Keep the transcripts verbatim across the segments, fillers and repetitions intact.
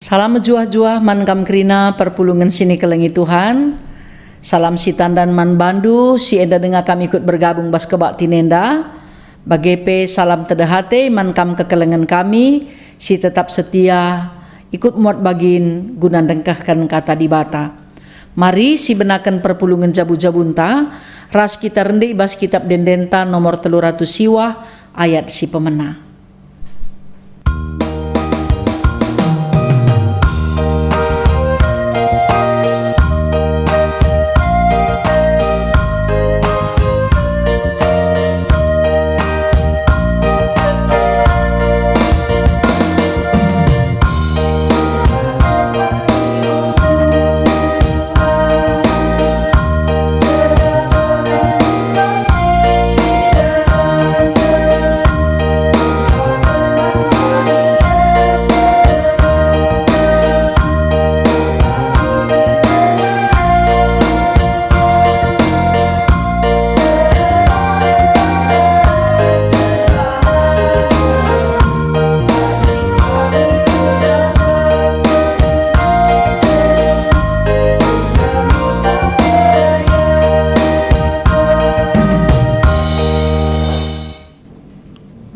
Salam mejuah-juah man kam kerina perpulungen si nikelengi Tuhan. Salam sitandan man bandu si enda denga kam ikut bergabung bas kebaktin enda. Bage pe salam tedeh ate man kam kekelengen kami si tetap setia ikut muat bagin guna ndengkehken Kata Dibata. Mari sibenaken perpulungen jabu-jabunta ras kita rende i bas Kitab Ende-Endenta nomor telu ratus siwah ayat si pemena.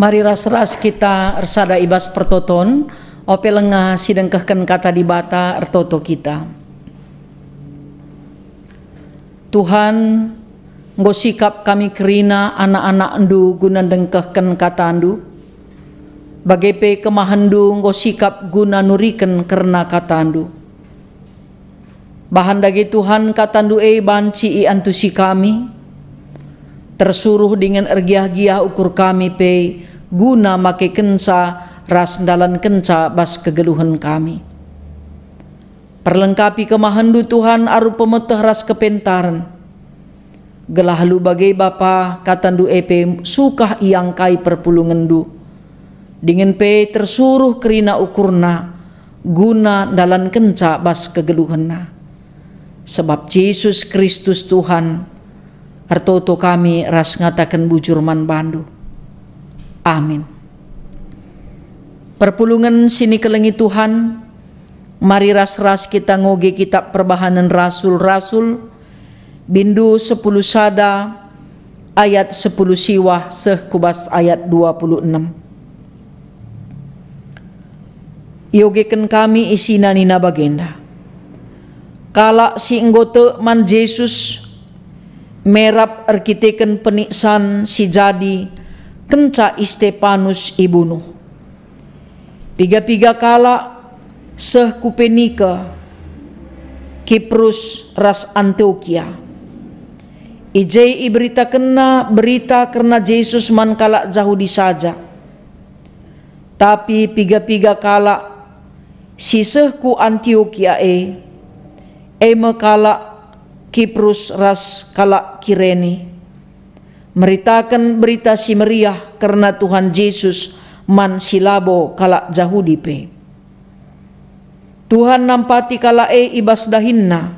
Mari ras-ras kita ersada i bas pertoton, ope langa si dengkehken Kata Dibata ertoto kita. Tuhan, enggo sikap kami kerina anak-anakNdu guna ndengkehken KataNdu. Bage pe kemahenNdu enggo sikap guna nuriken kerna KataNdu. Bahan dage Tuhan, KataNdu e banci iantusi kami, tersuruh dingen ergiah-giah ukur kami pe guna makekenca ras ndalankenca bas kegeluhen kami. Perlengkapi kemahenNdu, Tuhan, aru pemeteh ras kepentaren, gelah alu bage Bapa, KataNdu e pe sukah iangkai perpulungenNdu, dingen pe tersuruh kerina ukurna guna ndalankenca bas kegeluhenna. Sebab Jesus Kristus Tuhan, ertoto kami ras ngataken bujur man baNdu. Amin. Perpulungen si nikelengi Tuhan, mari ras-ras kita ngoge kitab Perbahanen Rasul-Rasul, bindu sepuluh sada, ayat sepuluh siwah seh ku bas ayat dua puluh enem. Iogeken kami isina nina bagenda, "Kalak si enggo tek man Jesus merap erkiteken peniksan si jadi kenca Istepanus ibunuh. Piga-piga kalak seh ku Penike, Kiprus ras Antiokia. I je iberitakenna berita kerna Jesus man kalak Jahudi saja. Tapi piga-piga kalak si seh ku Antiokia e, e me kalak Kiprus ras kalak Kirene, meritaken Berita Si Meriah kerna Tuhan Jesus man si labo kalak Jahudi pe. Tuhan nampati kalak e i bas dahinna,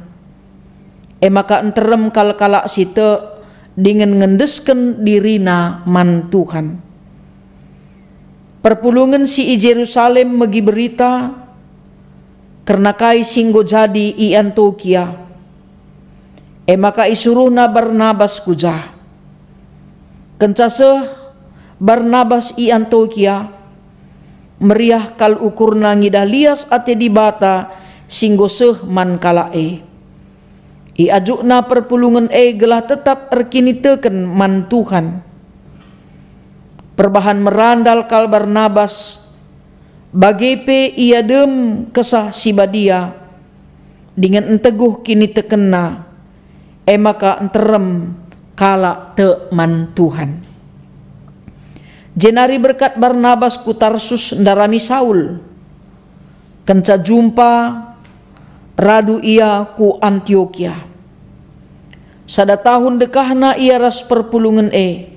e maka nterem kal kalak si tek dingen ngendesken dirina man Tuhan." Perpulungen si i Jerusalem megi berita kerna kai si enggo jadi i Antiokia. E maka isuruhna Barnabas ku jah. Kenca seh Barnabas i Antiokia, meriah kal ukurna ngidah lias ate Dibata si enggo seh man kalak e. Iajukna perpulungen e gelah tetap erkiniteken man Tuhan. Perbahan merandal kal Barnabas, bage pe ia dem Kesah Si Badia dingen nteguh kinitekenna, e maka nterem kalak tek man Tuhan. Jenari berkat Barnabas ku Tarsus ndarami Saul. Kenca jumpa, radu ia ku Antiokia. Sada tahun dekahna ia ras perpulungen e,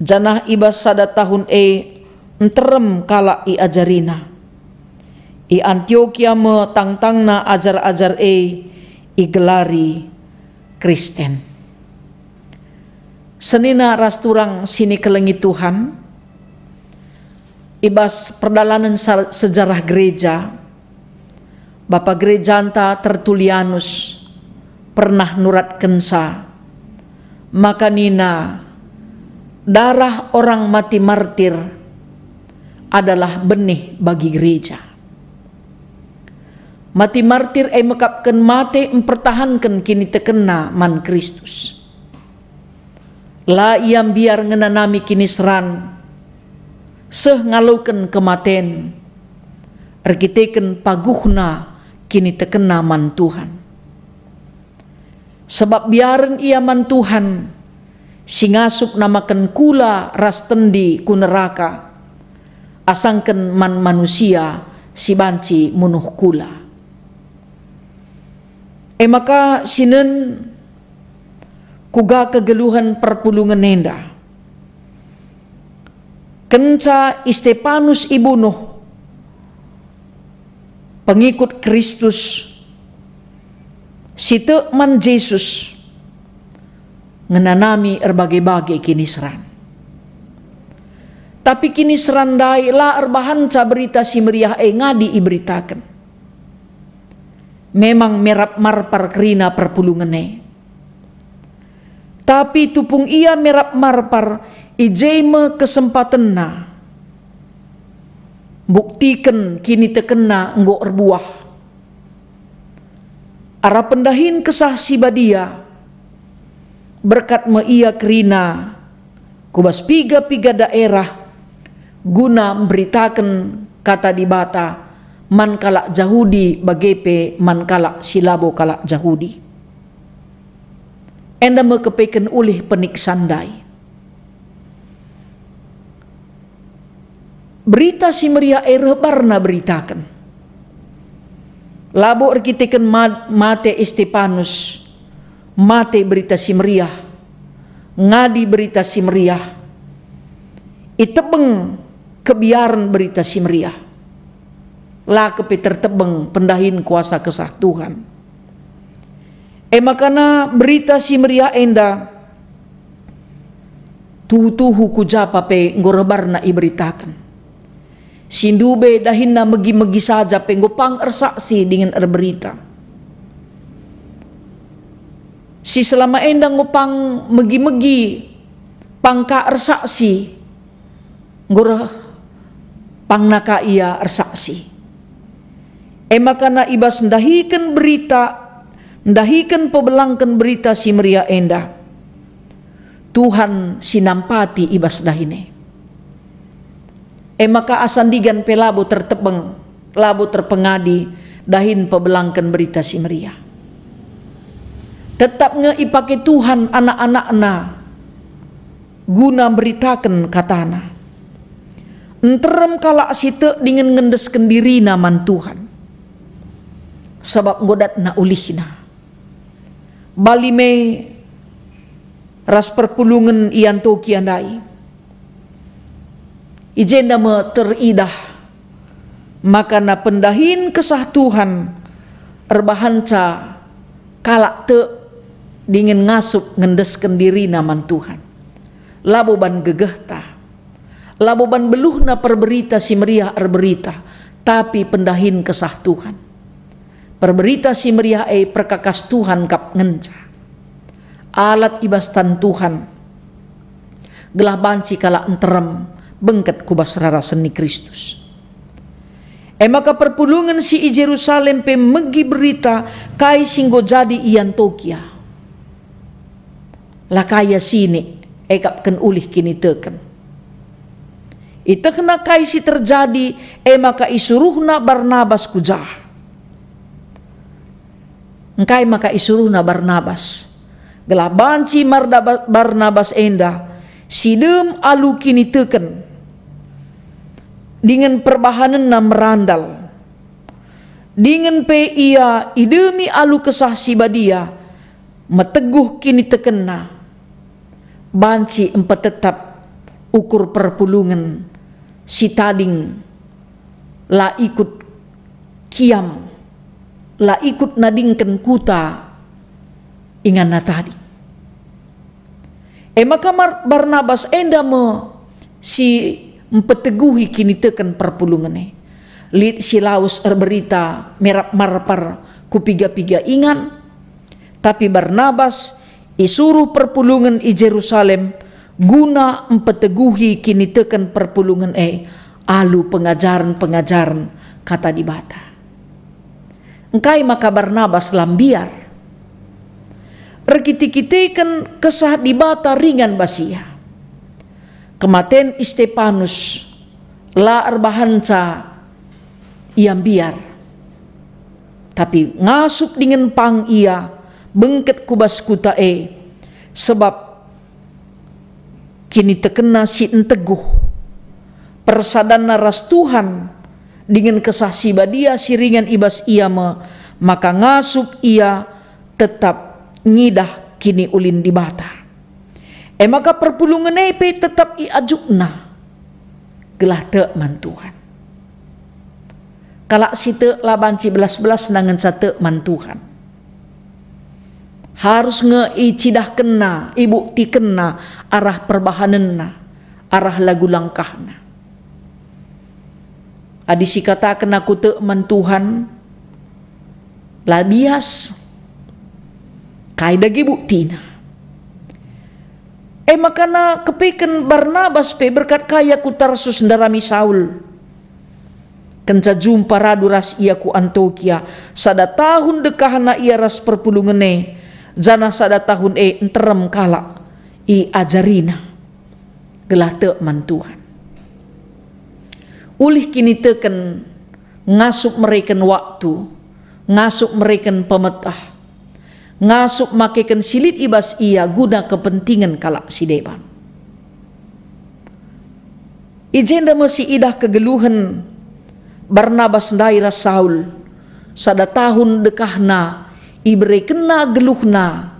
janah i bas sada tahun e nterem kalak iajarina. I Antiokia me tangtangna ajar-ajar e igelari Kristen. Senina ras turang si nikelengi Tuhan, i bas perdalanen sa-, sejarah gereja, Bapa gerejanta Tertulianus pernah nuratkensa maka nina, "Darah orang mati martir adalah benih bagi gereja." Mati martir e mekapken mate mpertahanken kinitekenna man Kristus. La ia mbiar ngenanami kiniseran, seh ngaloken kematen, erkiteken paguhna kinitekenna man Tuhan. Sebab biaren ia man Tuhan, si ngasup namaken kula ras tendi ku neraka, asangken man manusia si banci munuh kula. E maka sinen kuga kegeluhen perpulungen enda. Kenca Istepanus ibunuh, pengikut Kristus si tek man Jesus ngenanami erbage-bage kiniseran. Tapi kiniseran ndai la erbahanca Berita Si Meriah e ngadi iberitaken. Memang merap marpar kerina perpulungen e. Tapi tupung ia merap marpar, i je me kesempatenna buktiken kinitekenna enggo erbuah. Arah pendahin Kesah Si Badia, berkat me ia kerina ku bas piga-piga daerah guna mberitaken Kata Dibata man kalak Jahudi bage pe man kalak si labo kalak Jahudi. Enda me kepeken ulih peniksa ndai. Berita Si Meriah e reh barna beritaken. Labo erkiteken ma-, mate Istepanus, mate Berita Si Meriah, ngadi Berita Si Meriah, itebeng kebiaren Berita Si Meriah. La kepe tertebeng pendahin kuasa Kesah Tuhan. E makana Berita Si Meriah enda tuhu-tuhu ku japa pe enggo reh barna iberitaken. Si ndube dahinna megi-megi saja pe enggo pang ersaksi dingen erberita. Si selama enda enggo pang megi-megi, pang ka ersaksi, enggo reh pangna ka ia ersaksi. E makana i bas ndahiken berita, ndahiken pebelangken Berita Si Meriah enda, Tuhan si nampati i bas dahin e. E maka asa ndigan pe labo tertebeng, labo terpengadi dahin pebelangken Berita Si Meriah. Tetap nge ipake Tuhan anak-anakNa guna mberitaken kataNa. Nterem kalak si tek dingen ngendesken dirina man Tuhan, sabap enggo datna ulihna. Bali me ras perpulungen i Antiokia ndai. I jenda me teridah maka na pendahin Kesah Tuhan erbahanca kalak tek dingen ngasup ngendesken dirina man Tuhan. Labo ban gegehta, labo ban beluhna perberita si meriah erberita, tapi pendahin Kesah Tuhan. Perberita si meriah e perkakas Tuhan kap ngenca. Alat i bas tan Tuhan, gelah banci kalak nterem bengket ku bas rarasen ni Kristus. E maka perpulungen si i Jerusalem pe megi berita kai si enggo jadi i Antiokia. La ka ia sinik, e kap ken ulih kiniteken. Itehna kai si terjadi, e maka isuruhna Barnabas ku jah. Engkai maka isuruhna Barnabas? Gelah banci Mardaba-, Barnabas enda si dem alu kiniteken dingen perbahanenna merandal, dingen pe ia idemi alu Kesah Si Badia, meteguh kinitekenna, banci mpetetap ukur perpulungen si tading, la ikut kiam, la ikut nadingken kuta inganna tading. E maka Mar-, Barnabas enda me si mpeteguhi kiniteken perpulungen e. Lit si lawes erberita merap marpar ku piga-piga ingan, tapi Barnabas isuruh perpulungen i Jerusalem guna mpeteguhi kiniteken perpulungen e alu pengajaren-pengajaren Kata Dibata. Engkai maka Barnabas la mbiar? Erkite-kiteken Kesah Dibata ringan bas ia. Kematen Istepanus la erbahanca ia mbiar, tapi ngasup dingen pang ia bengket ku bas kuta e, sebab kinitekenna si nteguh, persadanna ras Tuhan, dingen Kesah Si Badia si ringan i bas ia me maka ngasup ia tetap ngidah kiniulin Dibata. E maka perpulungen e pe tetap iajukna gelah tek man Tuhan. Kalak si tek la banci belas-belasna ngenca tek man Tuhan. Harus nge icidahkenna, ibuktikenna arah perbahanenna, arah lagu langkahna. Adi sikataken, "Aku tek man Tuhan," la bias, kai dage buktina? E maka na kepeken Barnabas pe berkat kaya ku Tarsus ndarami Saul. Kenca jumpa radu ras ia ku Antiokia, sada tahun dekahna ia ras perpulungen e, janah sada tahun e nterem kalak iajarina gelah tek man Tuhan. Ulih kiniteken ngasup mereken waktu, ngasup mereken pemeteh, ngasup makeken si lit i bas ia guna kepentingen kalak si deban. I jenda me siidah kegeluhen Barnabas ndai ras Saul, sada tahun dekahna iberekenna geluhna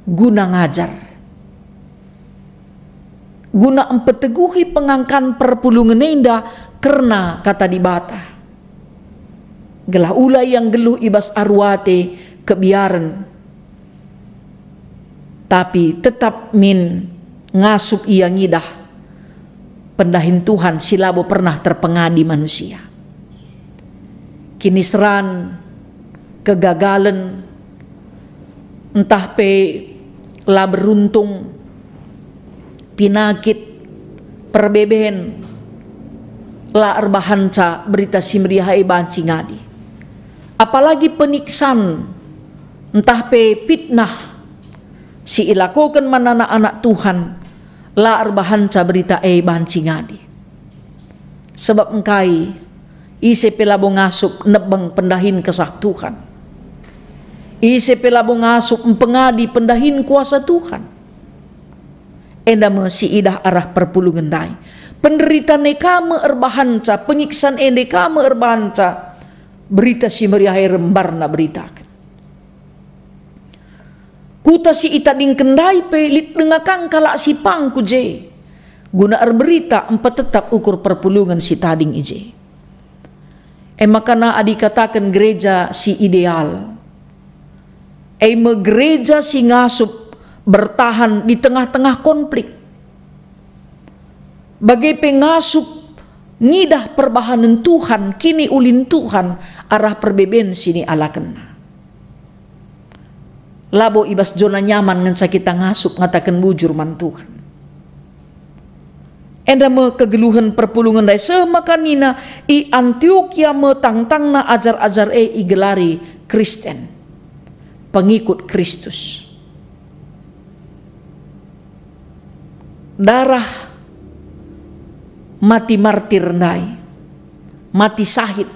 guna ngajar, guna mpeteguhi pengangkan perpulungen enda kerna Kata Dibata, gelah ula ia nggeluh i bas aru ate kebiaren, tapi tetap min ngasup ia ngidah pendahin Tuhan si labo pernah terpengadi manusia. Kiniseran, kegagalen, ntah pe la beruntung, pinakit, perbeben, la erbahanca Berita Si Meriah e banci ngadi. Apalagi peniksan, ntah pe pitnah si ilakoken man anak-anak Tuhan, la erbahanca berita e banci ngadi. Sebab engkai, ise pe labo ngasup nebeng pendahin Kesah Tuhan. Ise pe labo ngasup mpengadi pendahin kuasa Tuhan. Enda me siidah arah perpulungen ndai. Penderitan e ka me erbahanca, penyiksan enda ka me erbahanca Berita Si Meriah e rembarna beritaken. Kuta si itadingken ndai pe lit denga kang kalak si pang ku je, guna erberita mpetetap ukur perpulungen si tading i je. E maka na adi kataken gereja si ideal, e me gereja si ngasup bertahan di tengah-tengah konflik. Bage pe ngasup ngidah perbahanen Tuhan, kiniulin Tuhan arah perbeben si nialakenna. Labo i bas zona nyaman ngenca kita ngasup ngataken bujur man Tuhan. Enda me kegeluhen perpulungen ndai seh maka nina, i Antiokia me tangtangna ajar-ajar e igelari Kristen, pengikut Kristus. Darah mati martir ndai, mati sahit,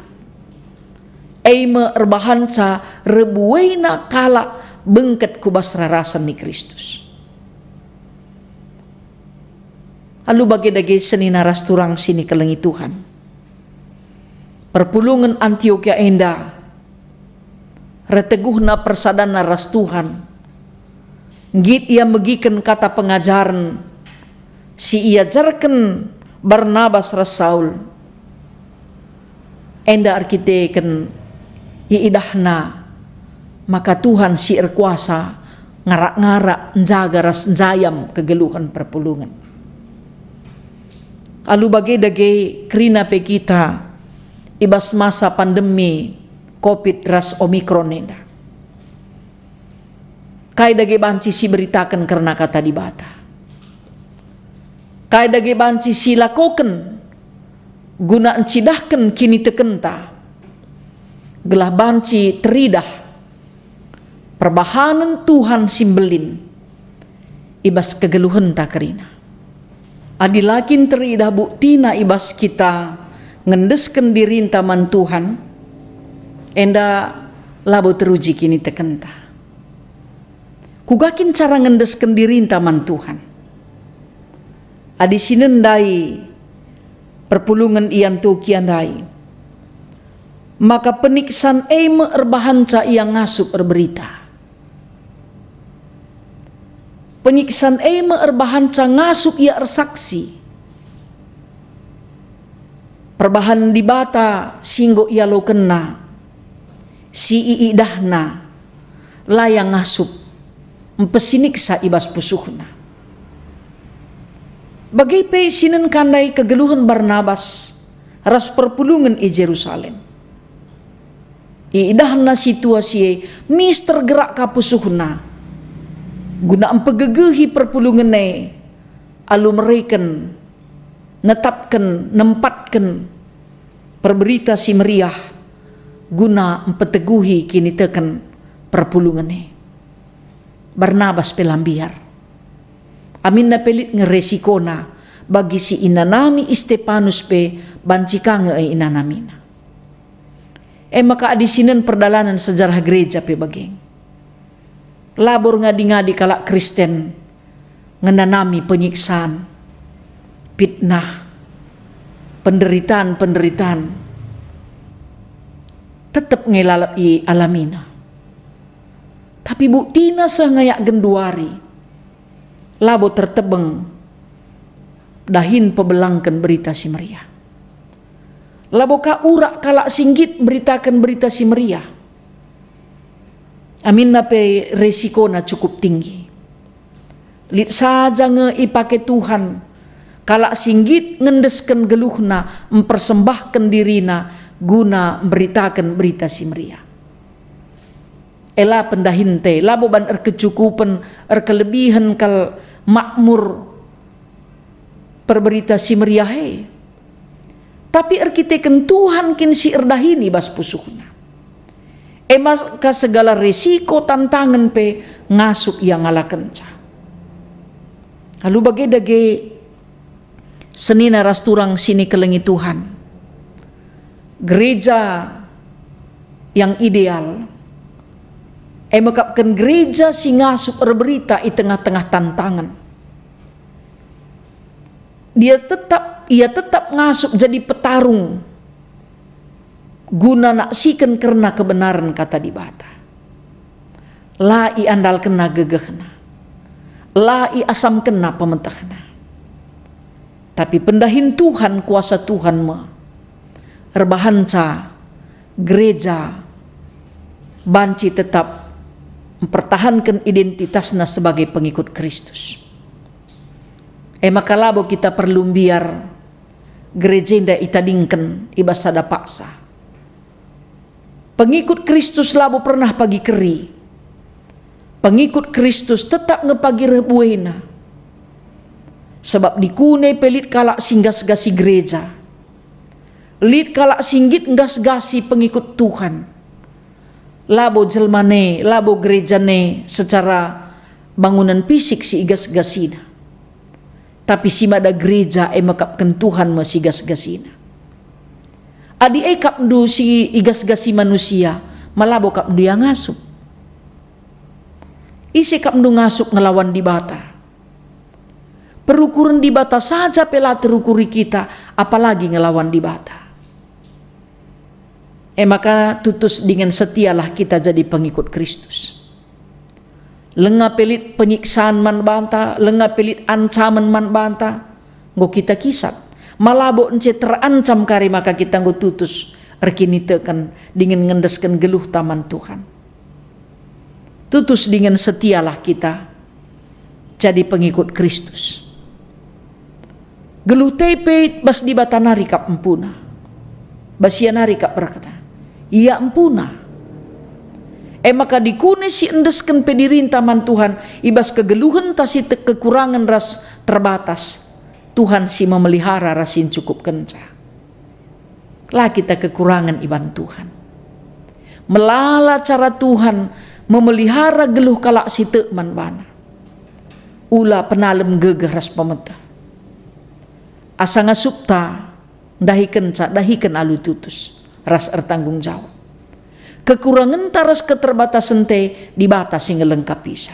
e me erbahanca rebuena kalak bengket ku bas rarasen ni Kristus. Alu bage dage senina ras turang si nikelengi Tuhan. Perpulungen Antiokia enda reteguhna persadanna ras Tuhan. Nggit ia megiken kata pengajaren si iajarken Barnabas ras Saul. Enda erkiteken iidahna maka Tuhan si erkuasa ngarak-ngarak, njaga ras njayam kegeluhen perpulungen. Alu bage dage kerina pe kita i bas masa pandemi Covid ras Omikron enda. Kai dage banci siberitaken kerna Kata Dibata? Kai dage banci silakoken guna ncidahken kinitekenta, gelah banci teridah perbahanen Tuhan si mbelin i bas kegeluhenta kerina? Adi la kin teridah buktina i bas kita ngendesken dirinta man Tuhan, enda labo teruji kinitekenta. Kuga kin cara ngendesken dirinta man Tuhan? Adi sinen ndai perpulungen i Antiokia ndai, maka peniksan e me erbahanca ia ngasup erberita. Peniksan e me erbahanca ngasup ia ersaksi. Perbahanen Dibata si enggo ialokenna, si iidahna, la ia ngasup, mpesiniksa i bas pusuhna. Bage pe sinen ka ndai kegeluhen Barnabas ras perpulungen i Jerusalem. Iidahna situasi e, mis tergerak ka pusuhna guna mpegegehi perpulungen e alu mereken, netapken, nempatken perberita si meriah guna mpeteguhi kiniteken perpulungen e. Barnabas pe la mbiar. Aminna pe lit nge resikona bagi si inanami Istepanus pe banci ka nge e inanamina. E maka adi sinen perdalanen sejarah gereja pe bage. Labo erngadi-ngadi kalak Kristen ngenanami penyiksaan, pitnah, penderitaan-penderitaan. Tetep nge lalap ialamina. Tapi buktina seh ngayak genduari, labo tertebeng dahin pebelangken Berita Si Meriah. Labo ka urak kalak si nggit mberitaken Berita Si Meriah. Aminna pe resikona cukup tinggi. Lit saja nge ipake Tuhan kalak si nggit ngendesken geluhna mpersembahken dirina guna mberitaken Berita Si Meriah. Ela pendahinta, labo ban erkecukupen, erkelebihen kal makmur perberita si meriah e. Tapi erkiteken Tuhan kin si erdahin i bas pusuhna. E maka segala resiko tantangen pe ngasup ia ngalakenca. Alu bage dage senina ras turang si nikelengi Tuhan. Gereja yang ideal, e mekapken gereja si ngasup erberita i tengah-tengah tantangen. Dia tetap, ia tetap ngasup jadi petarung guna naksiken kerna kebenaren Kata Dibata. La iandalkenna gegehna, la iasamkenna pemetehna. Tapi pendahin Tuhan, kuasa Tuhan me erbahanca gereja banci tetap mpertahanken identitasna sebagai pengikut Kristus. E maka labo kita perlu mbiar gereja enda itadingken i bas sada paksa. Pengikut Kristus labo pernah pagi keri. Pengikut Kristus tetap nge pagi reh buena. Sebab dikune pe lit kalak si nggas-gasi gereja. Lit kalak si nggit nggas-gasi pengikut Tuhan. Labo jelma ne, labo gereja ne secara bangunan fisik si igas-gasina. Tapi si mada gereja e mekapken Tuhan me si gas-gasina. Adi e kapndu si igas-gasi manusia, ma labo kapndu ia ngasup. Ise kapndu ngasup ngelawan Dibata? Perukuren Dibata saja pe la terukuri kita, apalagi ngelawan Dibata. E maka tutus dingen setialah kita jadi pengikut Kristus. Langa pe lit penyiksaan man banta, langa pe lit ancamen man banta, enggo kita kisap. Ma labo ence terancam kari maka kita enggo tutus erkiniteken dingen ngendesken geluhta man Tuhan. Tutus dingen setialah kita jadi pengikut Kristus. Geluhta pe bas Dibata nari kap empuna. Bas ia nari kap rehna. Ia empuna. E maka dikune si endesken pe dirinta man Tuhan i bas kegeluhenta si te-, kekurangen ras terbatas, Tuhan si memelihara ras si ncukupkenca. La kita kekurangen iban Tuhan. Melala cara Tuhan memelihara geluh kalak si tek man baNa. Ula penalem gegeh ras pemeteh. Asa ngasupta ndahikenca, dahiken alu tutus ras ertanggung jawab. Kekurangenta ras keterbatasenta Dibata si ngelengkapisa.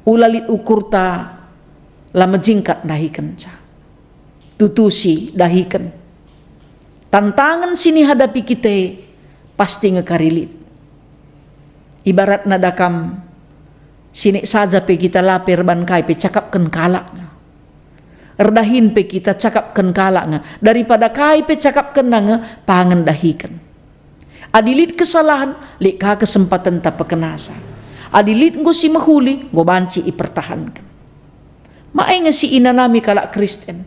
Ula lit ukurta la mejingkat ndahikenca. Tutusi, dahiken. Tantangen si nihadapi kita pasti nge kari lit. Ibaratna dakam, sinik saja pe kita la pe erban kai pe cakapken kalak nge. Erdahin pe kita cakapken kalak nge. Daripada kai pe cakapkenna nge, pangen dahiken. Adi lit kesalahen, lit ka kesempatenta pekenasa. Adi lit enggo si mehuli, enggo banci ipertahanken. Ma e nge si inanami kalak Kristen.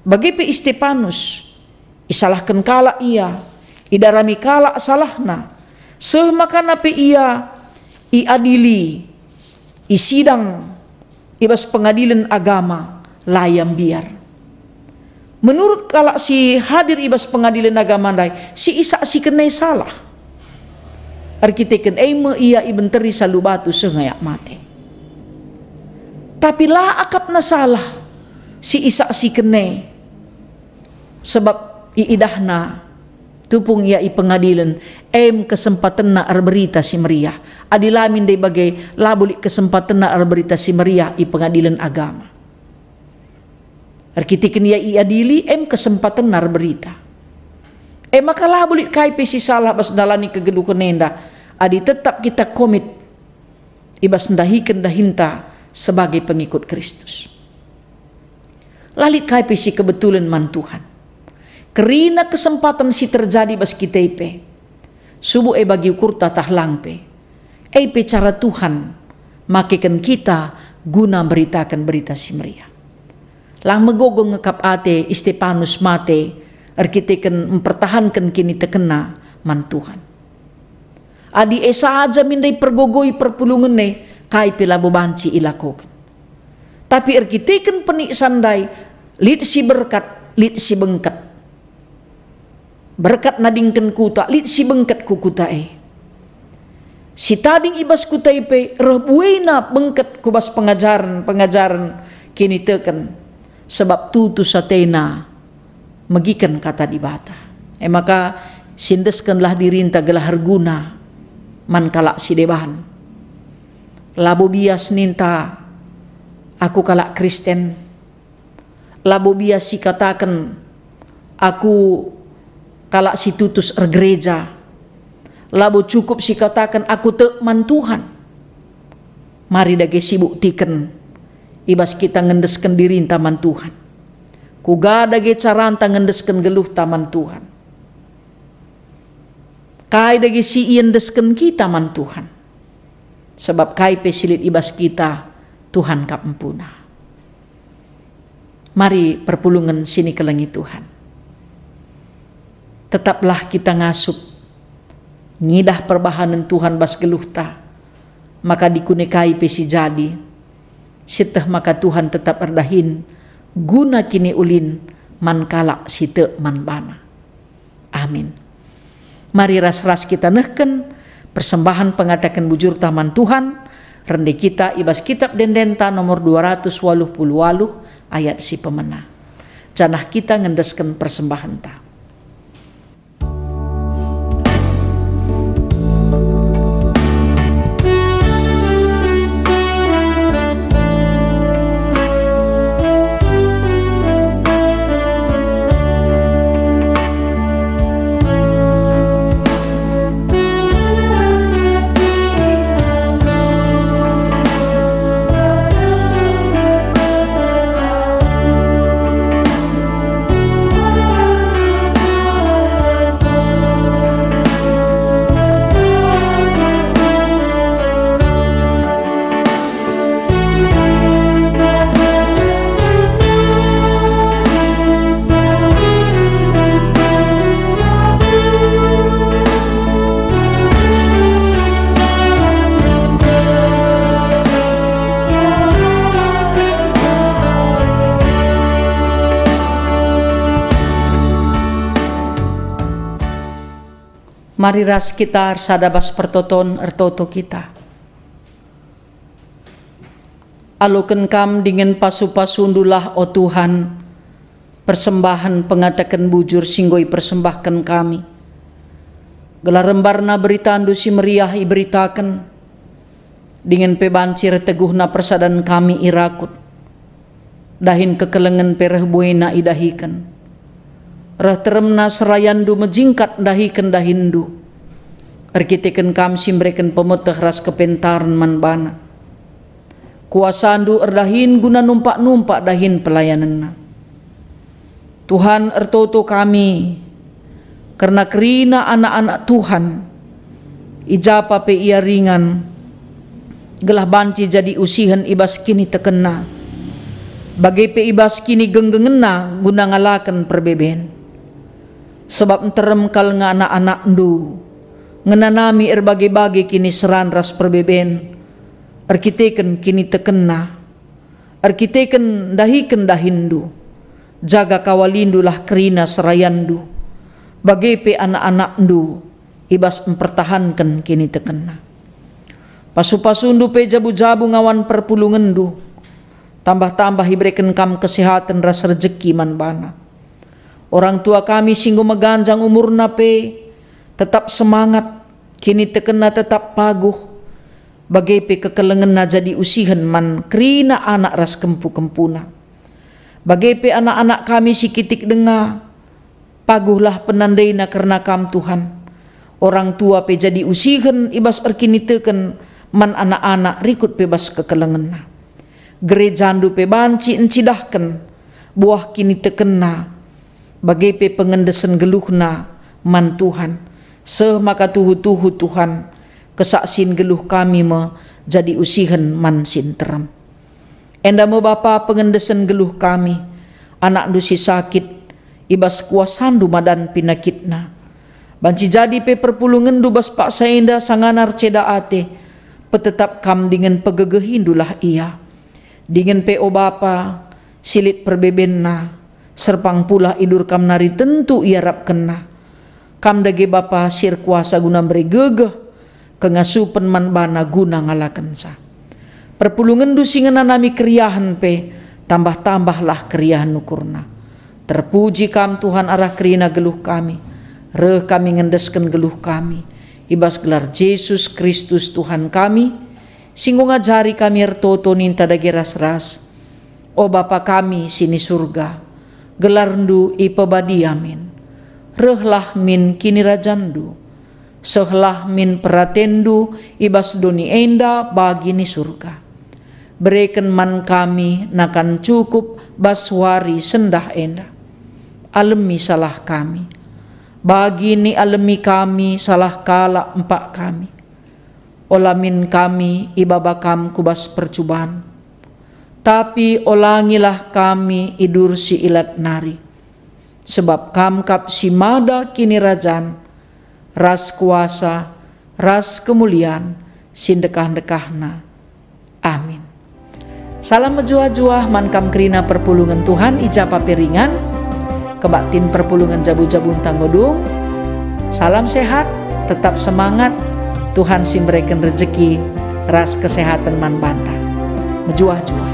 Bage pe Istepanus, isalahken kalak ia, idarami kalak salahna, seh makana pe ia iadili, isidang i bas pengadilen agama, la ia mbiar. Menurut kalak si hadir i bas pengadilen agama ndai, si isaksiken e salah. Erkiteken e me ia ibenteri salu batu seh ngayak mate. Tapi la akapna salah si isaksiken e, sebab iidahna tupung ia i pengadilen, em kesempatenna erberita si meriah. Adi la min ndai bage, labo lit kesempatenna erberita si meriah i pengadilen agama. Erkiteken ia iadili, em kesempatenna erberita. E maka labo lit kai pe si salah bas ndalani kegeluhen enda, adi tetap kita komit i bas ndahiken dahinta sebagai pengikut Kristus. La lit kai pe si kebetulen man Tuhan. Kerina kesempaten si terjadi bas kita pe, subuk e bagi ukurta tah lang pe, e pe cara Tuhan makeken kita guna mberitaken Berita Si Meriah. Lang megogo ngekap ate Istepanus mate erkiteken mpertahanken kinitekenna man Tuhan. Adi e saja min ndai pergogoi perpulungen e, kai pe labo banci ilakoken. Tapi erkiteken peniksa ndai, lit si berkat, lit si bengket. Berkat nadingken kuta, lit si bengket ku kuta e. Si tading i bas kuta e pe reh buena bengket ku bas pengajaren-pengajaren kiniteken, sebab tutus atena megiken Kata Dibata. E maka, siendeskenlah dirinta gelah erguna man kalak si deban. Labo bias ninta, "Aku kalak Kristen." Labo bias sikataken, "Aku kalak si tutus ergereja." Labo cukup sikataken, "Aku tek man Tuhan." Mari dage sibuktiken i bas kita ngendesken dirinta man Tuhan. Kuga dage caranta ngendesken geluhta man Tuhan? Kai dage si iendesken kita man Tuhan? Sebab kai pe si lit i bas kita, Tuhan kap empuna. Mari perpulungen si nikelengi Tuhan. Tetaplah kita ngasup, ngidah perbahanen Tuhan bas geluhta, maka dikune kai pe si jadi, sieteh maka Tuhan tetap erdahin guna kiniulin man kalak si tek man baNa. Amin. Mari ras-ras kita nehken persembahen pengataken bujurta man Tuhan, rende kita i bas Kitab Ende-Endenta nomor dua ratus waluh puluh waluh ayat si pemena. Janah kita ngendesken persembahenta. Mari ras kita ersada bas pertoton ertoto kita. Aloken kam dingen pasu-pasundulah, o Tuhan, persembahen pengataken bujur si enggo ipersembahken kami. Gelah rembarna beritandu si meriah iberitaken, dingen pe banci erteguhna persadan kami irakut. Dahin kekelengen pe reh buena idahiken. Reh teremna serayandu mejingkat ndahiken dahinndu, erkiteken kam si mbereken pemeteh ras kepentaren man bana. Kuasandu erdahin guna numpak-numpak dahin pelayanenna. Tuhan, ertoto kami kerna kerina anak-anak Tuhan, i ja pe ia ringan, gelah banci jadi usihen i bas kinitekenna, bage pe i bas kinigenggengenna guna ngalaken perbeben. Sebab nterem kal nge anak-anakndu ngenanami erbage-bage kiniseran ras perbeben, erkiteken kinitekenna, erkiteken ndahiken dahinndu. Jaga kawalindulah kerina serayanndu, bage pe anak-anakndu i bas mpertahanken kinitekenna. Pasu-pasundu pe jabu-jabu ngawan perpulungenndu, tambah-tambah ibereken kam kesehaten ras rejeki man bana. Orang tua kami si enggo meganjang umurna pe tetap semangat, kinitekenna tetap paguh, bage pe kekelengenna jadi usihen man kerina anak ras kempu-kempuna. Bage pe anak-anak kami si kitik denga, paguhlah penandaina kerna kam, Tuhan. Orang tua pe jadi usihen i bas erkiniteken man anak-anak rikut pe bas kekelengenna. Gerejandu pe banci ncidahken buah kinitekenna, bage pe pengendesen geluhna man Tuhan, seh maka tuhu-tuhu, Tuhan, kesaksin geluh kami me jadi usihen man si nterem. Enda me Bapa pengendesen geluh kami, anakndu si sakit, i bas kuasandu madan pinakitna. Banci jadi pe perpulungenndu bas paksa enda sangana erceda ate, petetap kam dingen pegegehindulah ia. Dingen pe, o Bapa, si lit perbebenna, serpang pulah idur kam nari tentu iarapkenna. Kam dage Bapa si erkuasa guna mberi gegeh, kengasupen man bana guna ngalakenca. Perpulungenndu si ngenanami keriahen pe, tambah-tambahlah keriahen ukurna. Terpuji kam, Tuhan, arah kerina geluh kami. Reh kami ngendesken geluh kami i bas gelar Jesus Kristus, Tuhan kami, si enggo ngajari kami ertoto ninta dage ras-ras. O Bapa kami si ni Surga, gelarNdu ipebadia min. Rehlah min kinirajanNdu. Sehlah min peratenNdu i bas doni enda bagi ni Surga. Bereken man kami nakan cukup bas wari sendah enda. Alemi salah kami, bagi nialemi kami salah kalak empak kami. Ola min kami ibaba Kam ku bas percuban, tapi olangilah kami i dur si ilat nari, sebab Kam kap si mada kinirajan, ras kuasa, ras kemulian si ndekah-ndekahna. Amin. Salam mejuah-juah man kam kerina perpulungen Tuhan i ja pe ringan. Kebaktin perpulungen jabu-jabunta enggo dung. Salam sehat, tetap semangat. Tuhan si mereken rejeki ras kesehatan man banta. Mejuah-juah.